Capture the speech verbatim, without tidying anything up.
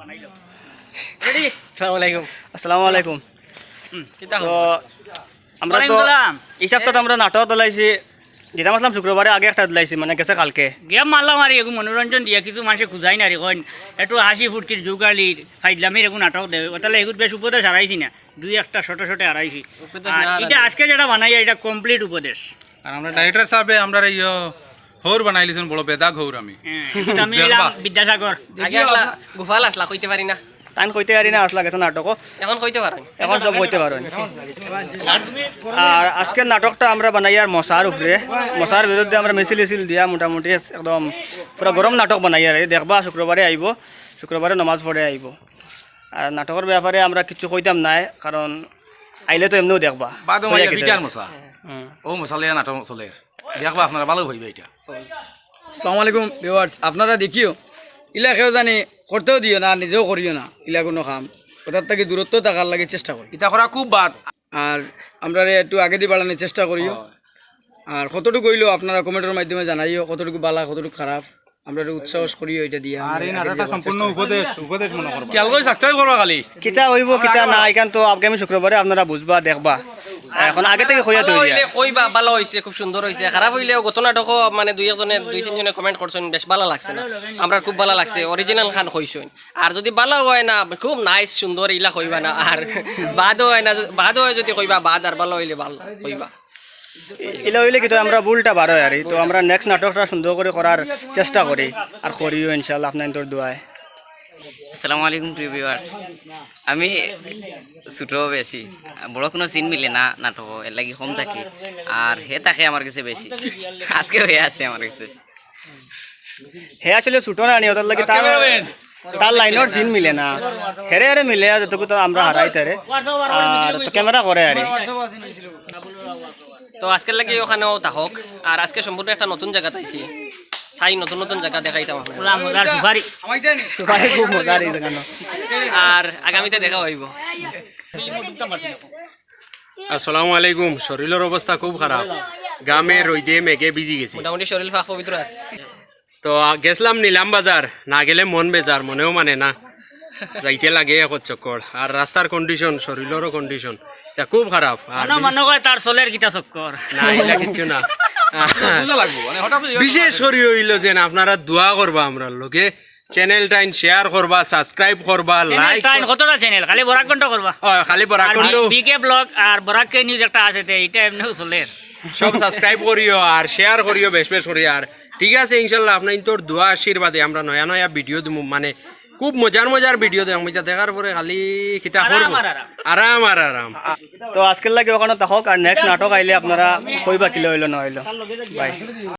আসসালামু আলাইকুম। আসসালামু আলাইকুম। হুম, কিতা তো খবর? আমরা তো ওয়ালাইকুম সালাম। এই সপ্তাহ তো আমরা নাটক দিলাইছি, দিতাম আসলাম শুক্রবারে, আগে একটা দিলাইছি, মানে গেছে কালকে। গেম মারলাম আর এগু মনোরঞ্জন দিয়া, কিছু মানষে খুজাইন আর কইন, একটু হাসি ফুর্তির যুগালি ফাইজলামির এগু নাটক দে, ওতালে এগুত বেশ উপদেশ হারাইছি না, দুই একটা ছোট ছোট হারাইছি। উপদেশ আর না এটা হারাইছি। আজকে যেটা বানাইয়া, এটা কমপ্লিট উপদেশ। আর আমরা ডাইরেক্টর সাহেবে আমরা ইয়ো হৌর বানাইলিছইন, বড় বেদাগ হৌর আমি। হ্যাঁ, এটা আমি দেখবা। এলাম বিদ্যাসাগর। আগে আসলা, গুফাল আসলা, কইতে পারি না। তাইন কইতে পারি না, আসলা গেছে নাটকও। এখন কইতে পারেন। এখন সব কইতে পারেন। আর আজকের নাটকটা আমরা বানাইয়ার মশার উপরে, মশার বিরুদ্ধে আমরা মিছিল মিছিল দিয়া মোটামুটি একদম পুরা গরম নাটক বানাইয়ার। এই দেখবা, শুক্রবারে আইবো, শুক্রবারে নমাজ পড়ে আইবো। আর নাটকর ব্যাপারে আমরা কিছু কইতাম নায়, কারণ আইলে তো এমনেও দেখবা। বাদো কইয়া মাইয়া কি পিটার দেয়? মশা। হুম। ও মশা লইয়া নাটক চলে। দেখবা আপনারা ভালো হইবে এটা। আসসালামু আলাইকুম ভিউয়ার্স, আপনারা দেখিও, ইলা কেউ জানি করতেও দিও না, নিজেও করিও না, ইলা কোনো কাম। ওটার থাকি দূরত্ব থাকার লাগি চেষ্টা করি। এটা করা খুব বাদ। আর আমরারে একটু আগেদি বাড়ানোর চেষ্টা করিও। হয়। আর কতটুকু হইলো আপনারা কমেন্টের মাধ্যমে জানাইও, কতটুকু বালা, কতটুকু খারাপ। আমরা একটু উৎসাহ করিও এটা দিয়া। আর এই নাটকটা সম্পূর্ণ উপদেশ, উপদেশ মনে করবা। খেয়াল করে সাবস্ক্রাইব করবা খালি। কিতা হইবো, কিতা না, এখান তো আগামী শুক্রবারে আপনারা বুঝবা, দেখবা। এখন আগে থেকে কইয়া ভালো তৈরি। হইলে কইবা, ভালো হইছে, খুব সুন্দর হইছে। খারাপ হইলেও গত নাটকও মানে দুই একজনে, দুই তিনজনে কমেন্ট করছইন, বেশ ভালো লাগছে না। আমরা খুব ভালো লাগছে, অরিজিনাল খান কইছইন। আর যদি ভালো হয় না, খুব নাইস, সুন্দর, ইলা কইবা না। আর বাদও হয় না, বাদও হয় যদি কইবা, বাদ আর ভালো হইলে ভালো কইবা। ইলা হইলে কি তো আমরা ভুলটা বার হয় আর, তো আমরা নেক্সট নাটকটা সুন্দর করে করার চেষ্টা করি, আর করিও ইনশাআল্লাহ আপনার তোর দোয়ায়। আসসালামু আলাইকুম প্রিয় ভিউয়ার্স, আমি ছোট বেশি, বড় কোনো সিন মিলে না নাটক, এর লাগি কম থাকি, আর হে থাকে আমার কাছে বেশি, আজকে হে আছে আমার কাছে। হে আসলে ছোট না নি, ওটার লাগি তার, তার লাইনের সিন মিলে না। হেরে হেরে মিলে, আর যতটুকু তো আমরা হারাই তারে। আর তো ক্যামেরা করে আর। তো আজকের লাগি ওখানেও থাকক। আর আজকে সম্পূর্ণ একটা নতুন জায়গাত আইছি, চাই নতুন নতুন জায়গা দেখাইতাম আপনারে। পুরা মজার সুপারি। সুপারি খুব মজার এই জায়গা। আর আগামীতে দেখা হইব। আসসালামু আলাইকুম। শরীলর অবস্থা খুব খারাপ, ঘামে রইদে মেঘে ভিজি গেছি। মোটামুটি শরীল পাক পবিত্র আছে। তো, আ, গেছলাম নিলাম বাজার, না গেলে মন বেজার, মনেও মানে না। যাইতে লাগে এক চক্কর। আর রাস্তার কন্ডিশন, শরীলরও কন্ডিশন, তা খুব খারাপ। আর মনে বিশেষ মনে কয় তার চলের কিতা চক্কর। না, ইলা কিচ্ছু না। বুঝা লাগবো, মানে, হঠাৎ করে বিশেষ করি হইল যে না, আপনারা দোয়া করবা আমরার লগে, চ্যানেলটাইন শেয়ার করবা, সাবস্ক্রাইব করবা, চ্যানেল লাইক টাইন কর- কতটা চ্যানেল? খালি বরাক কণ্ঠ করবা। ও, খালি বরাক আর কণ্ঠ। বি-, বিকে ব্লগ আর বরাক কে নিউজ একটা আছে, তে এটা এমনিও চলের। সব সাবস্ক্রাইব করিও আর শেয়ার করিও বেশ বেশ করি। আর ঠিক আছে, ইনশাল্লাহ আপনার তোর দোয়া আশীর্বাদে আমরা নয়া নয়া ভিডিও দিমু, মানে খুব মজার মজার ভিডিও দেখাম। এটা দেখার পরে খালি কিতা আরাম করবো? আর আরাম। আরাম আর আরাম। তো আজকের লাগি ওখানে থাকক, আর নেক্সট নাটক আইলে আপনারা কইবা কিলা হইলো না হইলো। বাই।